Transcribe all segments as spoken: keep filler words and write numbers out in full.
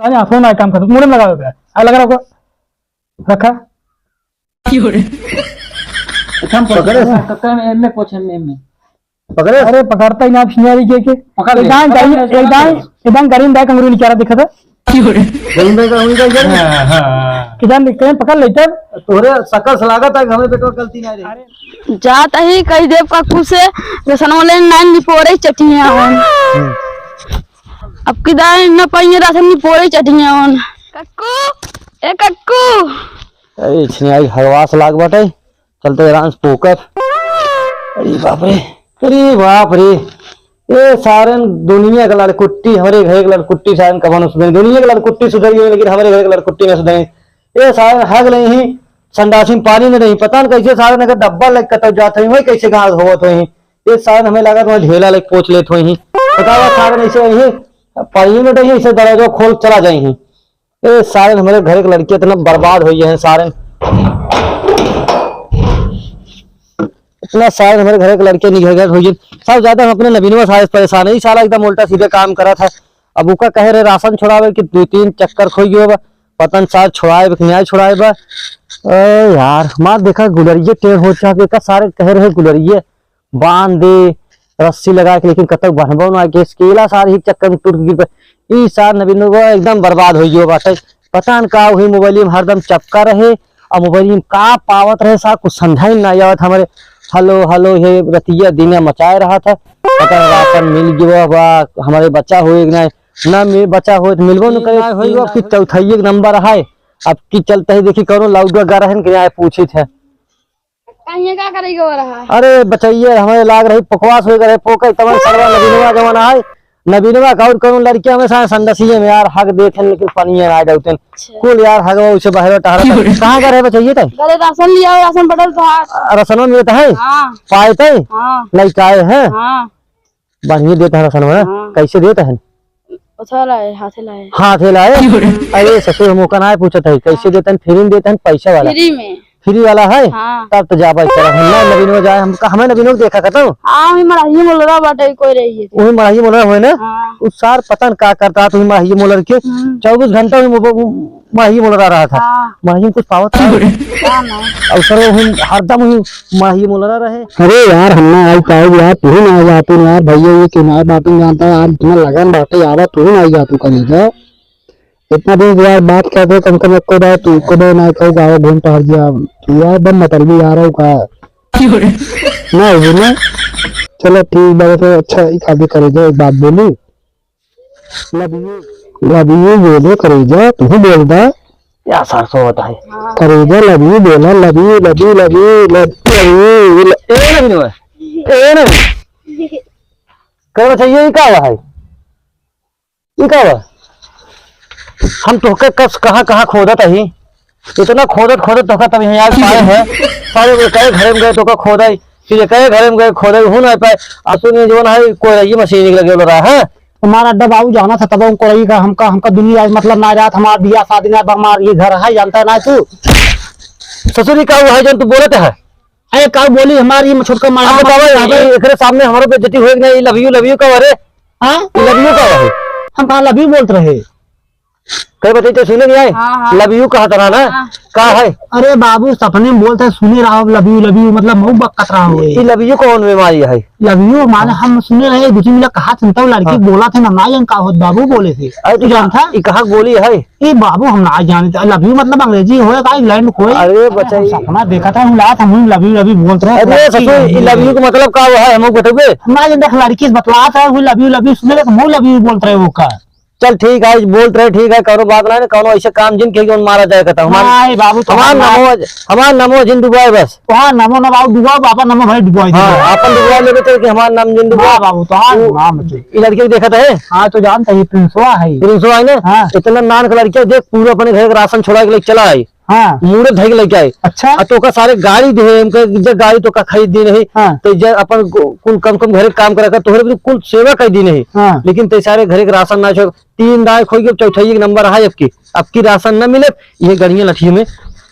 अरे, हाँ, फोन आया, काम कर, मुड़े में लगा हुआ है। आ, लगा रखो, रखा। अच्छा, हम पकड़े? पकड़े? कक्का में, एम में पूछ, एम में, एम में। पकड़े? अरे, पकड़ता ही ना, आप सिंगारी के, के। पकड़ ले, एक दान पकड़ ले, करीम, एक दान, पकड़ ले। एक दान करीम दाई कंगरू निकारा दिखा था। करीम दाई कंगरू निकारा? हाँ, हाँ। किधर निकले, पकड़ ले तब। तोहरे सकल से लागत है कि हमें बेटवा गलती ना रही। अरे। जात ही कही देव कक्कू से, रसनवा लेन ना निपोरे चटिया हन। हम्म। अब की दाई न पाइए राशन निपोरे चटिया हन। कक्कू, ए कक्कू। अरे, इसने आई हरवास लाग बाटे। चलते आराम से पोकर। अरे बाप रे, अरे बाप रे। ए सारन दुनिया के लड़कुट्टी, हमरे घर के लड़कुट्टी सारन कबहूँ न सुधरी। दुनिया के लड़कुट्टी सुधरी है, लेकिन हमरे घर के लड़कुट्टी न सुधरी। ए सारन हग नहीं ही, संडासी में पानी न रही। पता न कैसे सारन अगर डब्बा लेके कतौ जात होई, वही कैसे घास होवत होई। ए सारन हमें लागत वही ढेला लेके पोंछ लेत होई। बतावा सारन ऐसे वही पानी में रही, ऐसे दरवाजा खोल चला जाई ही। ए, सारे हमरे घरे के लड़के इतना बर्बाद होइ गए हैं, सारे इतना सारे हमरे घरे के लड़के निकल गए होइ गए। सब ज्यादा हम अपने नवीनवा सारे से परेशान है। ई साला एकदम उल्टा सीधे काम करत है। अब उका कहे रहे राशन छोड़ावे कि दो तीन चक्कर खोई गयो बा, पता न सार छोड़ाए बा कि नहीं छोड़ाए बा। ए यार, मार देखा गुलरिये टेढ़ हो चुका, देखा सारे कहे रहे गुलरिये बांध दे रस्सी लगा के, लेकिन कतौ बन्हबो ना, कि इसकेला सार ही चक्कर में टूट के गिर पे। ई सार नवीनवा एकदम बर्बाद होइ गयो बाटे। पता न का हुई, मोबाइल में हरदम चपका रहे और मोबाइल में का पावत रहे सार, कुछ समझाई ना आवत हमरे। हेलो हेलो, हे रतिया दिने मचाए रहा था, पता न राशन मिल गयो बा, हमरे बचा होई कि नहीं, ना मिल, बचा होई तो मिलबो न करे, ना होई, अब की चौथाई एक नंबर है। अब की चलते ही देखी कौनो लौडवा गा रहन कि नहीं पूछी थे। कहिए का करे के हो रहा है? अरे बचइये, हमरे लाग रही पकवास होइ गए, पोके तमन सरवा नवीनवा जमाना है। नवीनवा का और कौनो लड़किया में सा संडसिये में यार हक देत हैं, लेकिन पनिये ना डौते हैं। अच्छा। कुल यार हगवा उसे बाहर टहरा था। कहाँ का रहे बचइये तै? घरे राशन लिया, राशन पड़ल तो हाथ। आ, राशनवा मिलत है? हाँ। पाए तै? हाँ। लइका आए हैं? हाँ। बढ़िया देत हैं राशनवा, हाँ। कैसे देत हैं? उठा लाए, हाथे लाए। हाथे लाए? अरे ससुर, हम ओका ना पूछत है, कैसे हाँ। देत हैं? फ्री में देत हैं, पैसा वाला? फ्री में। फ्री वाला है? हाँ। तब तो जाबा इस तरह हम ना नवीन में जाए, हम, हमें नवीन में देखा करता हूँ। हाँ, वही मड़ाही मोलरा बाटे, कोई रही है। वही मड़ाही मोलरा हुए ना? हाँ। उस सार पता न का करता, तो वही मड़ाही मोलर के हम्म। चौबीस घंटा वही मो-, मड़ाही मोलरा रहा था। हाँ। मड़ाही में कुछ पावत था? हाँ, ना। अवसर वो हम हरदम वही मड़ाही मोलरा रहे। अरे यार, हम ना आई पाए यार, तू ही ना आ जातू यार, भैया ये किनारे बातें जानता है, आज इतना लगन बाटे यार, तू ही ना आ जातू करेगा। इतना दिन यार बात करते, कम से कम एको बार तू, एको बार ना कहू, गाँव घूम टहल दिया। तू यार एकदम मतलबी यार हो का? ना हुई ना? चलो ठीक बा, तो अच्छा, एक आदमी करे जाए, एक बात बोली। Love you, love you बोले करेजा, तू बोल दा। या सरसों होता है। करेजा, love you बोला, love you, love you, love you, love, love you, ल-, ए ना बिनवा, ए ना। करे बच्चा, ये का हुआ है? ई का बा? हम तोहके कस कहाँ कहाँ खोदत हई, इतना खोदत खोदत तोहका तब यहाँ आज पाए हैं। सारे वो कहे घरे में गए तोहका खोदाई, फिर कहे घरे में गए खोदाई, हो ना पाए। आ सुन, ये जवन है कोई ये मशीन लगे वाला रहा है। हमारा अड्डा बाबू जाना था तब उनको रही का हमका, हमका दुनिया मतलब ना रात हमार बियाह शादी ना बा, हमार ये घर है जानता है ना तू। ससुरी का वो है जन तू बोलत है। अरे का बोली हमार ये छोटका मारा आप बतावा, ये एकरे सामने हमारो बेइज्जती होए कि नहीं, love you, love you का अरे? हाँ? Love you का है? हम कहाँ love you बोलत रहे? कहे बताई तो सुने नहीं आए? हाँ, हाँ। Love you कहा था ना? हाँ। का है? अरे बाबू, सपने में बोलते हैं, सुने रहा हो, love you, love you, मतलब मुँह बक्कत रहा हो। ये love you कौन बीमारी है? Love you माने हम सुने रहे, दूसरी मिला कहा सुनता हूँ, लड़की हाँ। बोला थे ना, ना जान का होत बाबू बोले थे। अरे तू तू जानता? ये कहाँ बोली है? ए बाबू, हम ना जानते, love you मतलब अंग्रेजी होए का, इंग्लैंड में कोई? अरे अरे, बचाई। हम सपना देखा था, हम लाया था, हम love you, love you बोलते रहे, अरे लड़की ससुर, ये love you का मतलब का है, हमको बताओगे? हम ना जानते, लड़की से बतलात है, वो love you, love you सुने रहे, तो हम love you बोलते रहे वो का। चल ठीक है, बोलत रहे ठीक है, कौनो बात ना, कौनो ऐसे काम जिन के कौन मारा जाए कहता हूँ। हमार, हाँ, ए बाबू, तो हमार हमार नमो, हमार नमो जिन डुबाए बस। तोहार नमो ना बाबू डुबाओ, बाबा नमो भाई डुबाओ हाँ, दे। आपन डुबा लेबे तो कि हमार नाम जिन डुबा। हाँ बाबू, तोहार तू नाम है। ई लड़के के देखत है? हाँ, तो जानता है, प्रिंसवा है। प्रिंसवा है ना? हाँ। इतना नान का लड़का देख, पूरा अपने घर का राशन छोड़ा के लेके चला आई। हाँ। मूड़े धई के लेके आई। अच्छा। आ तो ओका सारे गाड़ी दे, हमके जे गाड़ी तो का खरीद दी नहीं। हाँ। तो जे अपन को-, कुल कम कम घरे काम करे का, तोहरे भी कुल सेवा कर दी नहीं। हाँ। लेकिन ते सारे घरे के राशन ना छोड़, तीन दाए खोई के चौथाई एक नंबर है अब की। अब की राशन ना मिले, ये गड़िया लठिए में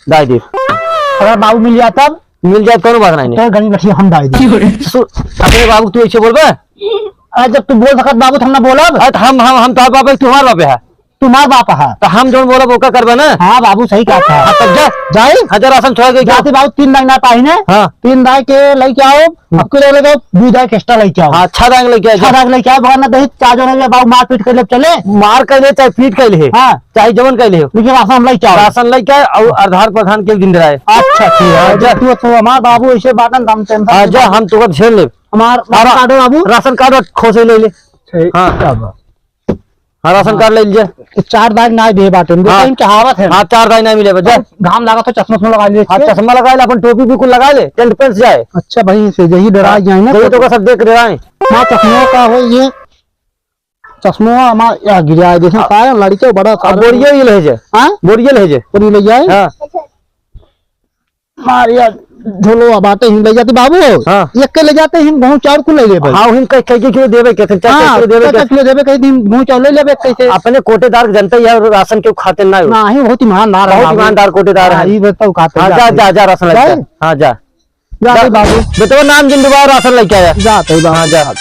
दाए दे। अगर बाबू मिल जाए तब? मिल जाए, कोनो बात नहीं। तो गड़िया लठिए हम दाए दे। सु-, अपने बाबू तू ऐसे बोलबे? अरे जब तू बोल सकत बाबू तो हम ना बोलब। अरे तो हम, हम, हम तो बाबा, तू हमार बाबे है। तुम्हार बाप है। तो हम जौन बोलब ओका करबे ना। हाँ बाबू, सही कहत है। हाँ, तब जा। जाई? हाँ, जा राशन छोड़ के जाओ। जाती बाबू, तीन दाई ना पाई ने। हाँ। तीन दाई के लेके आओ, हम्म। अब के लेके आओ, दो दाई के extra लेके आओ। हाँ, छह दाई लेके आओ, छह जा। दाई लेके आओ, बगैर ना दही चार जने में बाबू मारपीट कर ले चले। मार कर ले, चाहे पीट कर ले। हाँ। चाहे जवन कर ले। लेकिन राशन हम लेके आओ। राशन लेके आओ और आधार प्रधान के दिन रहे। अच्छा, ठीक है। हाँ, जा। तू तो हमार बाबू ऐसे बाटन, हम tension हाँ, मत जा, ले। हम तो झेल ले। हमार हाँ, राशन कार्ड हो बाबू? राशन कार्ड खोसे ले ले। ठीक, हाँ। क्या बात। हाँ, राशन कार्ड ले लीजिए। तो चार दाग ना दे बाटे, हाँ। इनके हावत है। हाँ, चार दाग ना मिले बा, जा। घाम लागत हो, चश्मा उश्मा लगा ले। हाँ, चश्मा लगा ले, अपन टोपी भी कुल लगा ले, tent pant जाए। अच्छा भाई, से यही डरा हाँ, जाए ना। यही तो का सब देख रहे हैं। हाँ, चश्मा का हो ये, चश्मा हमार या गिरा है, जैसे अब सारा लड़के बड़ा अब सारा बोरिये ही ले जे। हाँ? बोरिये ले जे। बोरिये ले जाए? हाँ। मार यार, झोलो बाटे हिम ले जाती बाबू। हाँ। एक के ले जाते हिम, गेहूं चाउर कुल ले लेबे। हाँ, हिम कई, कई किलो देबे के, चार हाँ, किलो देबे चार के। किलो देबे, कई दिन गेहूं चाउर ले लेबे कैसे? अपने कोटेदार के जनता ही है, राशन के खाते ना हो। ना ही, बहुत ईमानदार है बहुत बाबू। ईमानदार कोटेदार हाँ, है। ये बताओ, खाते हाँ, जा, जाते। जा, जा, राशन लेके जा। जा। हाँ, जा। जा जा। रे बाबू। बेटवा नाम जिन दुबारा राशन लेके आया। जा, तो बाबू। हाँ, जा।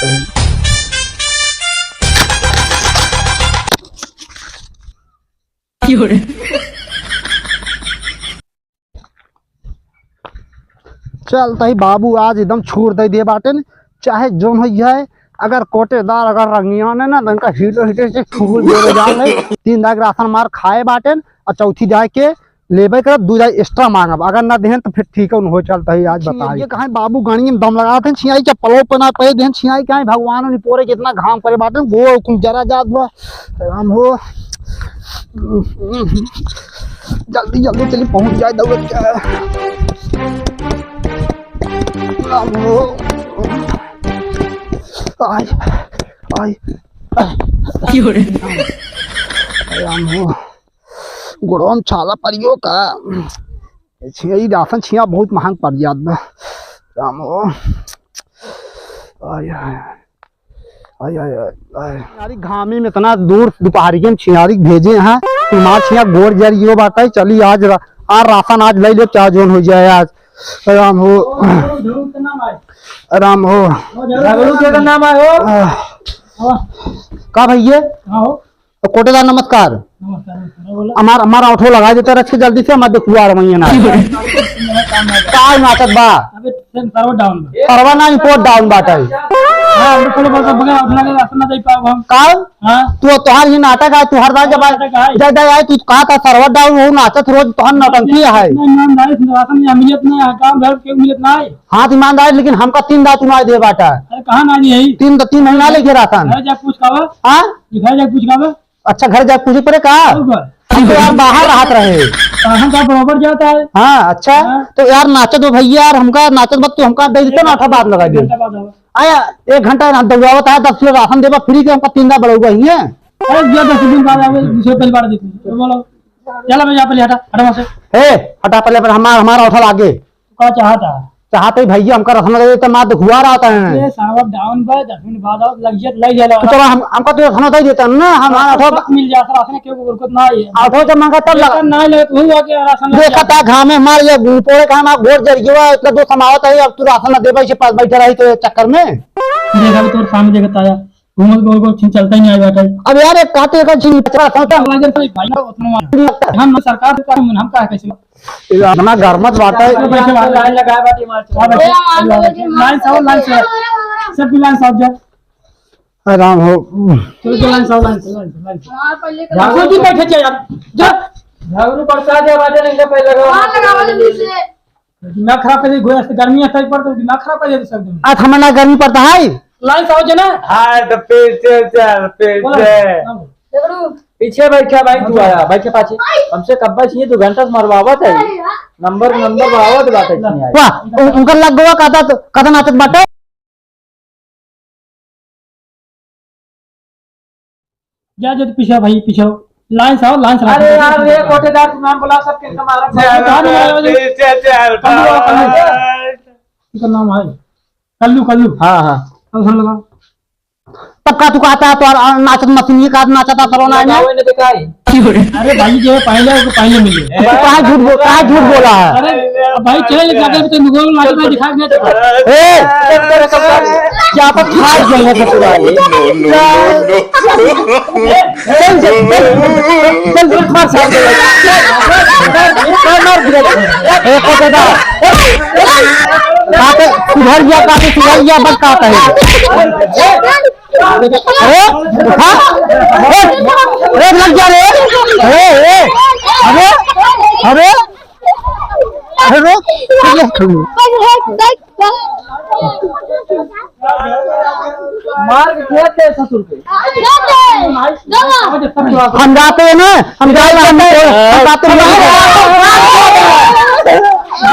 चल तही बाबू आज एकदम छोड़ दे दे बाटेन, चाहे जोन हो जाए। अगर कोटेदार अगर रंगियाने ना, तो इनका हीटर हीटर से छोड़ दे जाए। तीन दाग राशन मार खाए बाटेन और चौथी दाग के लेबे करब, दू दाग extra मांगब। अगर ना देहन तो फिर ठीक है, उन हो चलता है आज ठीक बताई। ये कहाँ बाबू गाड़ी में दम लगा थे, छियाई चप्पलों पे ना पे देहन, छियाई कहाँ भगवान नहीं पोरे कितना घाम करे बाटेन, वो कुल जरा जात बा। राम हो। जल्दी, जल्दी चली, पहुंच जाए दौड़त के। राम हो। आय, आय। क्यों रे? राम हो। गोड़वा में छाला परियो का। छिया, ई राशन छिया बहुत महंग पड़ जात बा। राम हो। आय, आय। आय, आय, आय, आय। यारी घामे में इतना दूर दोपहरिये में छियारी भेजे हैं, तुम्हार छिया गोर जरियो बाटे, चली आज रा-, आ राशन आज ले ले, चाहे जोन हो जाए आज। राम हो। राम हो। झगड़ू के नाम आए हो? आह। का भैया? हाँ हो। तो कोटेदार नमस्कार। नमस्कार, नमस्कार, बोलो। हमार, हमार औठो लगा देता रख के जल्दी से, हमार देखुआ रमैया ना। का नाचत बा? अबे, server down बा। Server ना, import down बाटे। हाँ, हम तो थोड़े बहुत बगैर औठो लगे राशन ना दे पाओ हम। का? हाँ। तू, तोहार ही नाटक है, तू हर बार जब आए, नाटक है। जब, जब आए, तू कहा था server down, वो नाचत रोज तोहार नौटंकी है। इतना ईमानदारी से राशन नहीं मिलत ना, काम घर के मिलत ना है। हाँ, तो ईमानदारी, लेकिन हमका तीन दाँत उनाई दे बाटा। अरे, कहाँ ना नहीं है? तीन, तीन महीना लेके राशन। घर जा पूछ का बा? हाँ? ये घर जा पूछ का बा? अच्छा, घर जाके पूछे पड़े का? और का? हम तो यार बाहर रहत रहे। तो हम का बराबर जाता है। हाँ, अच्छा। हाँ। तो यार नाचत हो भैया, यार हमका नाचत मत, तू हमका दे देते ना, अठा बाद लगा दे। एक घंटा बाद आओ। आया, एक घंटा ना दौड़ावत है, दस किलो राशन देबा free के, हमका तीन दाँत बड़ौबा ही है। अरे, जो दस दिन बाद आवे, दूसरे पहले बार देते हैं। तो बोलो, चला भैया, पहले हटा, हटा वहाँ से। ए, हटा पहले, पर हमार, हमार औठा लागे। का चाहता है? चाहते ही भैया हमका रखना चाहिए, तो मार हुआ रहता है। ये server down बा, दस मिनट बाद आओ, लग जात, लग जाला। तो चलो हम, हमका तो रखना दे देता ना, हम, हाँ, हम तो सब वक्त मिल जाता, राशन के कोई दिक्कत ना है। आ, तो जब मांगा तब लगा। ना लगे, तो हुआ कि राशन लग देखा जाता। था घामे मार ये पोरे का हमार गोर जर गया, इतना दो समावत है, अब तू राशन ना देबे, इसे पास बैठे रही तो चक्कर में। देखा भी तोर सामने देखता है। घूमत गोल गोल छीन चलता ही नहीं आए बाटे। अब यार, एक काटे का छीन चला, सोचा। अब अगर कोई भाई ना उतना मार। हम सरकार से काम, हम का है कैसे? इतना गरमत बाटे। पैसे वाले लाइन लगाए बाटे मार। हाँ, बैठे। लाइन से आओ, लाइन से आओ। सब की लाइन से आओ, जा। राम हो। चलो, चलो, लाइन से आओ, लाइन से, लाइन से, लाइन से। हाँ, पहले का झगड़ू जी बैठे थे यार। जा। झगड़ू प्रसाद या बाटे नहीं, पहले लगाओ। हाँ, लगाओ जल्दी से। दिमाग खराब कर दे, गोया से गर्मी है, सही पर तो दिमाग खराब कर दे सब दिन। आज हमारा गर्मी पड़ता है। लाइन से आओ जना। हाँ, तो पीछे चल, पीछे। बोलो, हाँ, बोलो। पीछे बैठा भाई, तू आया, बैठे पाछे। हमसे कब्बा चाहिए, दो घंटा से मरवावत है। नंबर, नंबर बढ़ावत बात है, नहीं आया। वाह, उ-, उनका लग गवा, कहता तो, कहता नाचत बाटे। जा, जा, तू पीछे भाई, पीछे। लाइन से आओ, लाइन से आओ। अरे यार, ये कोटेदार, तू नाम बुला, सबके तुम्हारा चल, चल, चल, चल, कल्लू आओ, कल्लू। चल। इसका नाम है कल्लू, कल्लू। हाँ, हाँ। अब सुन लो। तब का तू कहता है, तो नाचत मशीन, ये का नाचता, सलोना है ना? लगावे ने दिखाई। अरे भाई, जो पहले, वो पहले मिले। तो कहाँ झूठ बोल, कहाँ झूठ बोला है? अरे भाई, चल, जाके तो मुगल लाके मैं दिखा दिया था। ए, क्या पता खा गया है ससुराल। चल, चल, चल, चल, चल, मार साहब। मार, मार, मार, ए, को दादा। काटे, सुधर गया, काटे, सुधर गया, बस काटे। अरे, उठा। ए, ए, लग जा रे। अरे, ए, अरे, अरे, अरे, रुक। मार के खेत है ससुर के। हम जाते हैं ना, हम जाते हैं, हम जाते हैं।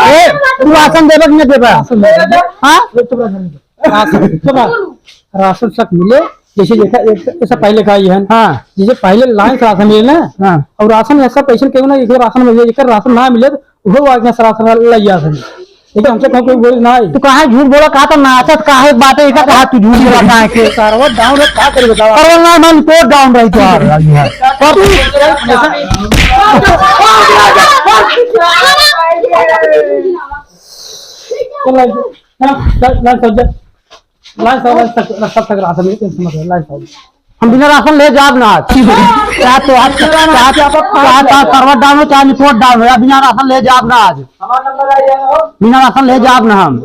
ए, तू राशन देबे कि नहीं देबे? हाँ? राशन, राशन सब मिले, जैसे देखा, एक, ऐसा पहले का ही है। हाँ। जैसे पहले लाइन से राशन मिले ना, हाँ। और राशन ऐसा पैसे क्यों ना, एक राशन मिले, एक राशन ना मिले, तो वो आगे से राशन लग जाते हैं। लेकिन हमसे कहूँ कोई बोले ना आई। तू कहाँ झूठ बोला, कहा तो नाचत, कहा एक बात है, एक कहा तू झूठ बोला, कहा के? सरवा डाउन है, का करी बतावा? सरवा ना, मन तो डाउन रही तो आ रहा है। पर तू चल, चल, चल, चल, चल। लाइन साहब, लाइन साहब, रास्ता तक रास्ता मिले, टेंशन मत ले, लाइन साहब। हम बिना राशन ले जाब ना आज। क्या तो आज, क्या तो, क्या तो सरवा डाउन हो, चाहे निपोट डाउन हो, या बिना राशन ले जाब ना आज। हमारा नंबर आ गया हो। बिना राशन ले जाब ना हम।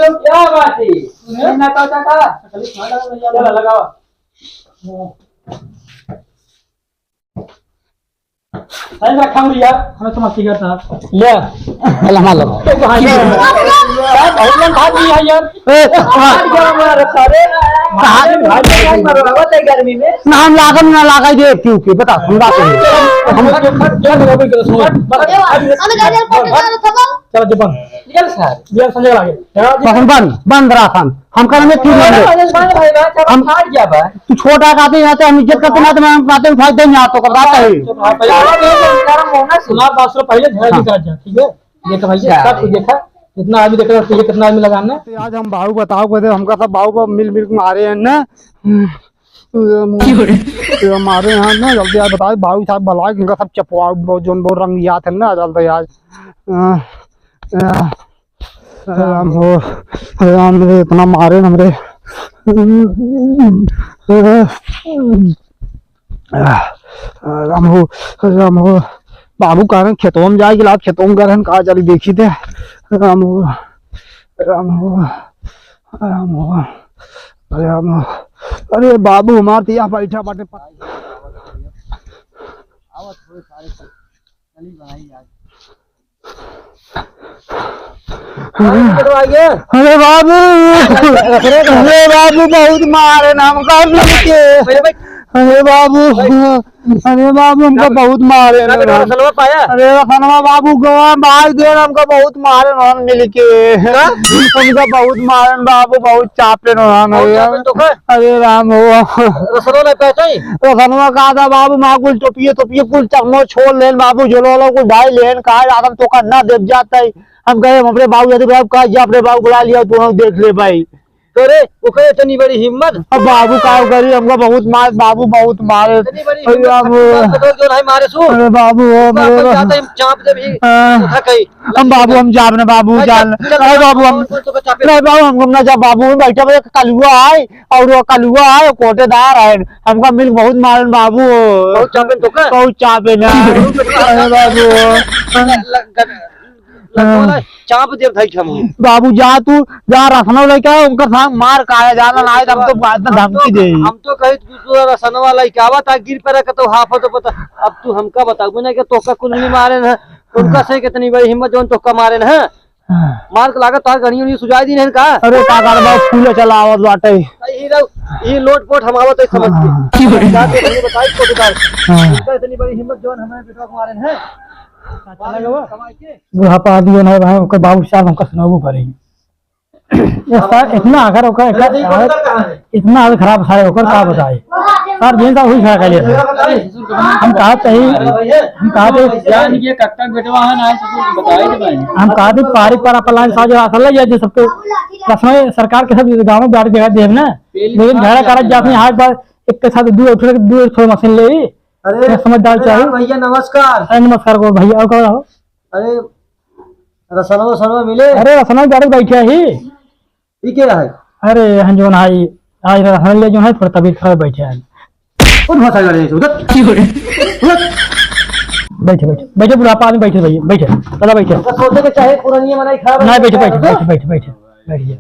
क्या बात है? ना का, का, का? चलो, लगाओ। सही रखा हूँ यार, हमें समझ गया था। ले, चल, हमारा लो। तो कहाँ गया? यार, बहुत लोग भाग गया यार। ए, भाग गया हमारा सारे। कहाँ भाग गया? मरवावत है गर्मी में। ना हम लागम ना लागाई दे, क्यों, क्यों? बता, हम बात करें। हम क्या करोगे, सुनो। बस, बस, बस। चलो, जब बंद। यार सर। यार, समझ लगे। बस, बंद, बंद राशन। हम करेंगे, क्यों बंद? हम फाड़ गया बा। तू छोटा कहते यहाँ से हम इज्जत करते ना, तो मैं बातें उठाई देंगे यहाँ तो, बात है। सुना बात, सुनो, पहले झगड़ा भी कर जा, ठीक है? देखा भाई, अच्छा। सब कुछ देखा, इतना आदमी देख रहा है, कितना आदमी लगाना। तो आज हम बाबू बताओ, कहते हमका सब बाबू बाबू मिल मिल के मारे हैं ना। क्यों रे? तो मारे हैं ना, जल्दी आज बताओ, बाबू साहब बुलाए, इनका सब चपवा, बहुत जोन बहुत रंग याद है ना, जल्दी आज। अ, अ, राम हो, राम रे, इतना मारे न हमरे। राम हो, राम हो, बाबू कारण खेतवा में जाए गिला, खेतवा में गए रहन, का चली देखी थे। राम हो, राम हो, राम हो, राम हो। अरे बाबू हमार तो यहाँ बैठा बाटे। अरे बाबू, अरे बाबू, बहुत मारे ना हमका मिलके। अरे बाबू, अरे बाबू, हमका बहुत मारे ना। अरे रखनवा बाबू गवा भाई दे, हमका बहुत मारे ना मिलके। हमका बहुत मारे ना बाबू, बहुत चापे ना। अरे राम हो। रसनवा नहीं पाए तो ही? रसनवा कहा था बाबू, माँ कुल टोपिए, टोपिए कुल चकमो छोड़ लेन बाबू, झोलो वाला कुल ढाई लेन, कहा जातन तोका ना देव जात है। हम कहे, "हम अपने बाबू जाते, बाबू कहा, जा अपने बाबू बुला लिया, तू हम देख ले भाई।" अरे, ओकर इतनी बड़ी हिम्मत। अब बाबू का करी, हमका बहुत मार, बाबू बहुत मारे। इतनी बड़ी अरे हिम्मत, बाबू। बाबू जो नहीं मारे सु। अरे बाबू, ओ तो मेरे अपन बाबू। जाते ही चाप दे भी। हाँ। उठा कहीं। हम बाबू, हम जाब ना बाबू, भाई, जान। चल, चल, अरे बाबू, हम, कौन, कौन तो चापे? अरे बाबू, हम, हम ना जाब बाबू, हम बैठा हुआ एक कलुआ है, और वो कलुआ है, कोटेदार है, हमका मिल बहुत मारन बाबू। बहुत चापे तो का? बहुत चापे ना। अरे बाबू। ल-, ल-, ग-, लगवाला, चाप देव धाई हम। बाबू जा तू, जा रसनवा लेके आ, उनका साथ मार काहे जाना ना आए, हम तो बात में हम तो, धमकी दे। हम तो कही तू, तू रसनवा लेके आवा, ता गिर पड़ा के तो हाफत पता। अब तू हमका बताऊ ना कि तोका कुल नहीं मारे ना, उनका से कितनी बड़ी हिम्मत जोन तोका मारे ना। हाँ। मार के लागत तार गणियों नहीं सुझाई दी नहीं का? अरे का कर बा, फूले चला आवत बाटे। ई रहो, ई लोट पोट हम आवत है समझ के। हाँ। जाके भाई बताई को बेटा। हाँ। इनका इतनी बड़ी हिम्मत जोन हमें बेटा को मारे हैं। चला गया वो? कमाई के। बुढ़ापा आदमी है भाई, ओकर बाबू साहब हमका सुनाबो करे। ये सर इतना अगर ओकर, अरे, नहीं, ओकर, पत्थर कहाँ है? इतना अगर खराब है ओकर, का बताए? सर, दिन का हुई खड़ा कर लिया था। हम कहा थे, हम कहा थे, जान ये कक्का बेटवा है ना, ससुर को बताए थे भाई। हम कहा थे, पारी पर अपन लाइन साज रासन लग जाए, जो सबके रसोई सरकार के सब गाँव में बैठ जगह दे ना, लेकिन घर करत जाते हैं, हाथ बार एक के साथ दू उठे, दू ठो मशीन लेई। अरे, मैं समझदार अरे चाही। राम भैया, नमस्कार। अरे, नमस्कार को भैया, और कहो? अरे, रसनवा, रसनवा मिले? अरे, रसनवा गाड़ी बैठे ही। ई के है? अरे, हम जौन है, आज रसनवा ले जौन है, थोड़ा तबीयत खराब बैठे हैं। उठ, भाषा गाड़ी से, उधर। उधर। बैठे, बैठे, बैठे, बुढ़ापा आदमी बैठे भैया, बैठे। दादा बैठे। तो सोचे के चाहे पुरानी बनाई खराब नहीं, है, बैठे, बैठे, उधर। बैठे, बैठे, बैठे, बैठ जा।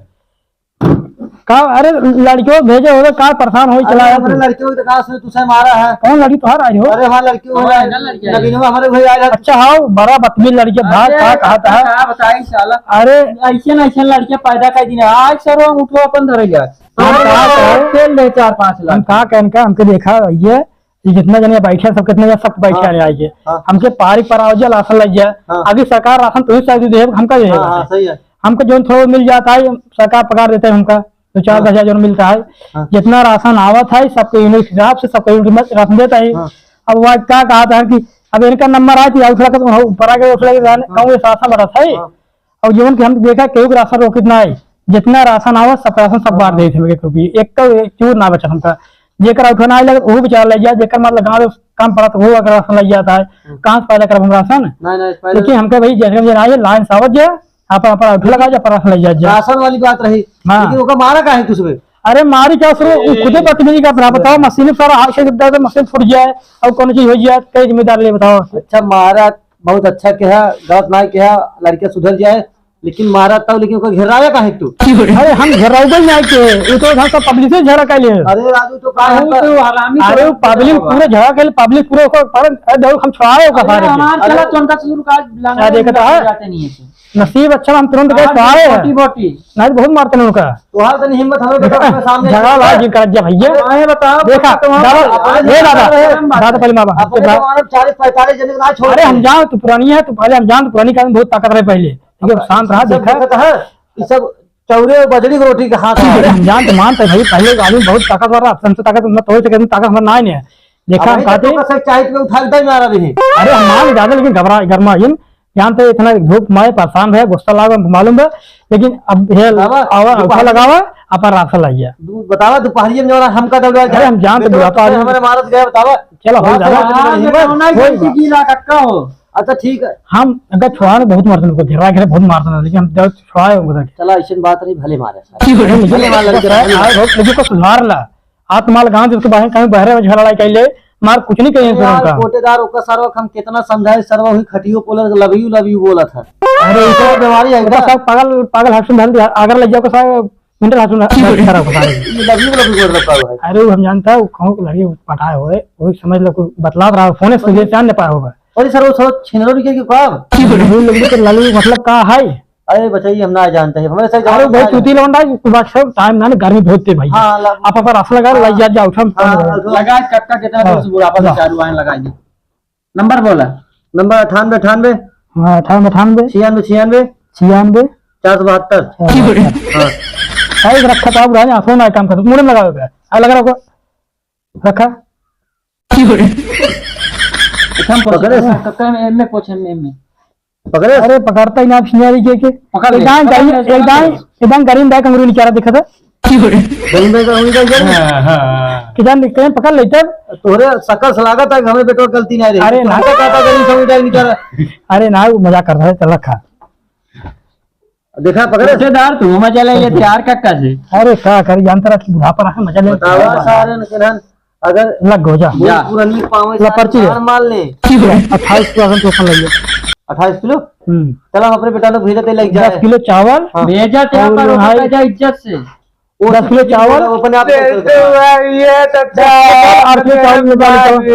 का, अरे, लड़कियों भेजे हो, का परेशान होई, अरे, चला आया हमारे तू। लड़कियों की तो कहा सुने, तुझसे मारा है। कौन लड़की तोहार आई हो? अरे, हमारे लड़कियों हमारे है। ना लड़कियाँ हैं। नवीनों हमारे भाई आया है। अच्छा, हाँ, बड़ा बदतमीज लड़कियाँ, भाग, अरे, का, का कहता है? का बताई साला? अरे। ऐसे ना ऐसे लड़कियाँ पैदा कर दी ना, आज सर हम उठो अपन धरे गया। हम का कहें? तेल दे चार पाँच लाख। हम का कहें का, हमके देखा, ये ये जितना जने बैठे हैं, सब कितने जने सब बैठे हाँ। हैं आइए। हाँ। हमके पारिक पर आओ जा, राशन लग जाए। हाँ। अभी सरकार राशन तो ही शायद दे, हमका दे हाँ, देगा। हाँ, सही है। हमको जौन थोड़ा मिल जाता है, सरकार पगार देते हैं हमका, तो चार हाँ। दस हजार जौन मिलता है। हाँ। जितना राशन आवत है, सबके यूनिट हिसाब से सबके यूनिट में राशन देता है। हाँ। अब वो आज का कहा था कि अब इनका नंबर आए तो उठला के, ऊपर आके उठला के राशन, हाँ। कहूँ ये राशन बढ़त है। हाँ। और जीवन के हम देखा, केहू के राशन रोकित ना है, जितना राशन आवा, सब राशन सब बांट देते हैं, एक रुपये, एक का एक चूर ना बचा हमका। जेकर उठा ना आए लगे, वो बेचारा ले जाए, जेकर मतलब गाँव में काम पड़ा, तो वो अगर राशन ले जाता है, हम्म। कहाँ से पैदा करब हम राशन? नहीं, नहीं, पहले लेकिन हमका भाई, जैसे भी आए, लाइन से आवत जाए, आप, आप उठा लगा जाए, पर राशन ले जाए। राशन वाली बात रही, हाँ। लेकिन ओका मारा काहे तुझ में? अरे मारी क्या, सिर्फ वो खुदे बदतमीजी करत रहा, बताओ, मशीन सारा हाथ से दर्द, मशीन फूट जाए, और कौन चीज हो जाए, कई जिम्मेदार ले बताओ। अच्छा, मारा बहुत अच्छा कहा, गलत ना कहा, लड़का सुधर जाए, लेकिन मारा तब, लेकिन ओकर घेराया काहे तू? अरे हम घेराउबे ना के, वो तो उधर सब पब्लिक से झगड़ा कर लिए। अरे राजू तो का अरे है? तो हरामी अरे तो वो पब्लिक पूरे झगड़ा कर, पब्लिक पूरे ओकर, अरे दौड़ हम छुड़ाए ओकर अरे सारे के। हमार चला तो उनका शुरू का लंगा क्या देखता है? जाते नहीं है। नसीब अच्छा हम तुरंत गए हाँ, छुड़ाए हैं। बोटी, बोटी। नहीं तो बहुत मारते हैं उनका। तोहार तनी हिम्मत हमें देखा, अपने सामने झगड़ा ला जिन कर जा भैया। आए बताओ, देखा, तो वहाँ दादा, पर ये दादा, आए हम बात दादा पहले माँ बाप, अपने देखा। जमाने में चालीस पैंतालीस जने के ना छोड़ अरे हम दे। जान तू पुरानी है, तू पहले हम जान तू पुरानी का आदमी बहुत ताकत रहे पहले। ठीक है, अब शांत रहा, ये सब देखा। देखत है, ये सब चौरे और बजरी की रोटी के हाथ है। हम जान तो मानते भाई, पहले का आदमी बहुत ताकतवर रहा, अब हमसे ताकत उतना तो हो सके, ताकत हमारा ना ही नहीं है। देखा, अब हम वही कहते तो कसक चाहिए तो उठा के दे मारा भी। अरे हम मान ज्यादा, लेकिन घबरा, गरमा जिन, जानते इतना धूप में परेशान रहे, गुस्सा लागे, हमको मालूम बा, लेकिन अब ये बाबा, आवा, दोपहर उठा लगावा, अपन राशन लाइए। दू-, बतावा, दोपहरिया में जौन हमका दौड़ा अरे, हम जानते जाए, बुढ़ापा आदमी। हमारे मारत गए, बतावा। चलो, हो वहाँ से जावा। रात में हाँ, हिम्मत, बताओ ना, हो कैसे जावा। गीला कक्का हो? अच्छा, ठीक है। हम अगर छुड़ाने बहुत मारते हैं, उनको घेरा घेरा बहुत मारते हैं, लेकिन हम जब छुड़ाए उनको तक। चला, ऐसी बात नहीं, भले मारे सारे। भले मार लड़के, भले मार। आए बहुत, लेकिन को सुधार ला। आत्मा लगा, जिसके बारे में कहीं बहरे में झगड़ा लड़ाई कर ले, मार कुछ नहीं कहिए यार, सरवा का। कोटेदार ओका सरवा हम कितना समझाए, सरवा हुई खटियो पोलर love you, love you बोला था। अरे, ओका बीमारी है ओका का? सब पागल, पागल हॉस्पिटल धर दिया, अगर ले जाओ का साहब, mental हॉस्पिटल धर दिया, खराब बता रहे। Love you, love you बोल रहा है। अरे, वो हम जानता है, वो कहूँ के लड़की पटाए हुए, वही समझ लो, कोई बतलात रहा, फोन से ले जान नहीं पाया होगा। अरे सर, वो सब छिनरो निकल के का? लड़की के लालू मतलब का है? अरे बचाइए, हम ना जानते हैं, हमें सही अरे जानकारी भाई, नहीं। चूती लौंडा, तू बात सब टाइम ना, गर्मी बहुत है भाई। हाँ, लग-, आप पर असर लगा, हाँ। लग जा, जा, उठा, हम हाँ, काम करेंगे। लगा कक्का कितना हाँ। जोर से बुढ़ापा से हाँ। चालू आए, लगा दे। नंबर बोला। नंबर अठानबे अठानबे। हाँ, अठानबे अठानबे। छियानबे छियानबे। छियानबे। चार सौ बहत्तर। चार सौ बहत्तर। हाँ। भाई, रखा तो आप, आंसू ना काम कर, मुड़े में लगा दो, आ, लगा रखो। रखा। हम पूछ पकड़े? कक्का में, एम में पूछ, एम में, एम में। पकड़े? अरे, पकड़ता ही ना, आप सिंगारी के, के। पकड़ ले, एक दाएं पकड़ गाड़ी, ले, एक पकड़ दाएं, ले। एक दाएं गाड़ी में दाएं कंगरू निकाला दिखा था। गरीब भाई का उंगली का इधर। हाँ, हाँ। किधर निकले, पकड़ ले तब। तोहरे शकल से लागत है कि हमें बेटवा गलती नहीं रही। अरे, ना। कहता, कहता गरीब से उंगली का निकाला। अरे, ना, वो मजाक कर रहा है, चल रखा। देखा, पकड़े? रिश्तेदार तू मजा ले लेते यार, कक्का से। अरे, का करी, जानता रहा कि बुढ़ापा रहा, मजा ले। बतावा, सारे न केनहन, अगर लग गो, जा। जा। पूरा नी पावे, ला, पर्ची दे। मार ले। अट्ठाईस किलो अपन टोकन लग गया। अट्ठाईस किलो? हम्म। चला, हम अपने बेटा लोग भेजते, लग जाए। दस किलो चावल। हाँ। भेजा ते और पर जो है, जा इज्जत से। दस किलो चावल। वो अपने आप दे दो भाई, ये तो चावल, आठ किलो चावल निकाल दो। वो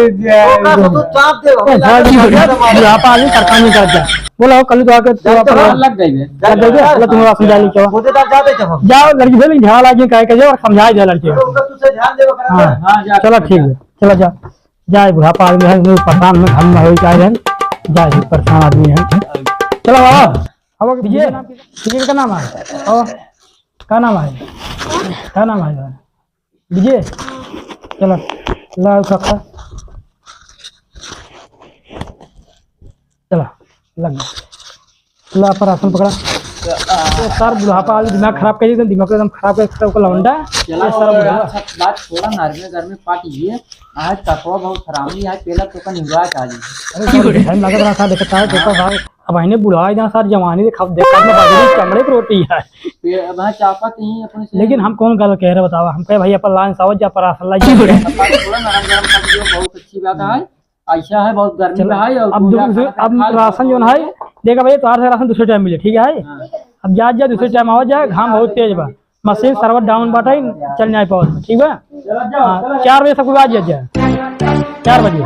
का तो चाप दे, हमें ए, लागे भाई, तो चाप। आप आदमी तरकारी निकाल दे। बोला हो, कल तो आके तो जाते आप हो। लग जाइए। लग जाइए, चलो, तुम लोग समझा लीजिए। वो तो जाते थे हम। जाओ, लड़की से भी ध्यान आ जाए, काहे के जाओ और समझा दे लड़की को। तो उनका तुझसे ध्यान देवे करा हाँ, दे। हाँ, जा, चलो, जा। ठीक है, चलो, जाओ। जाए, बुढ़ापा आदमी है, परेशान में, हम हो जाए हैं। जाए, परेशान आदमी है। चलो, बाबा। अब विजय, विजय का नाम है? और का नाम है? का नाम है? विजय, चलो, ला, उठा, खा। चला, लग गया। ला, पर आसन पकड़ा। ये सर बुढ़ापा वाले दिमाग खराब कर देते, दिमाग एकदम खराब कर देते, ओकर लौंडा। चला ये सर बुढ़ापा। अच्छा, बात छोड़ा ना, घर में पार्टी ये। आज तकवा बहुत हरामी है, पहला तो का निहुरा का जी। अरे सर, टाइम लागत रहा था, देखता है, देखता था। अब इन्हें बुढ़ा ही ना सर, जवानी देख, देख, अपने बजरी चमड़े की रोटी है। ये अब हाँ, चापत ही अपने से लेकिन हम कौन गलत कह रहे बतावा, हम कहे भाई अपन लाइन सावत जा पर असल लाइन जा। पार्टी थोड़ा नरम गरम कर दियो, बहुत अच्छी बात है। ऐसा है, बहुत गर्मी चलो, में है, और अब पूजा दूसरे, खाना अब खा लो, राशन जो है, देखा भैया, तोहार से राशन दूसरे टाइम मिले, ठीक है? हाँ। अब जा, जा, दूसरे टाइम आवा जा, घाम बहुत तेज बा, मशीन सर्वर डाउन बाटे, चल नहीं पावत, ठीक बा? चलो, जाओ, हाँ, चलो। चार बजे सबको आ जा, जा, चार बजे।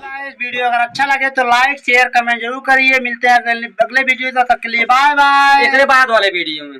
Guys, वीडियो अगर अच्छा लगे तो लाइक, शेयर, कमेंट जरूर करिए। मिलते हैं अगले, अगले वीडियो, तब तक के लिए बाय बाय। एकरे बाद वाले वीडियो में।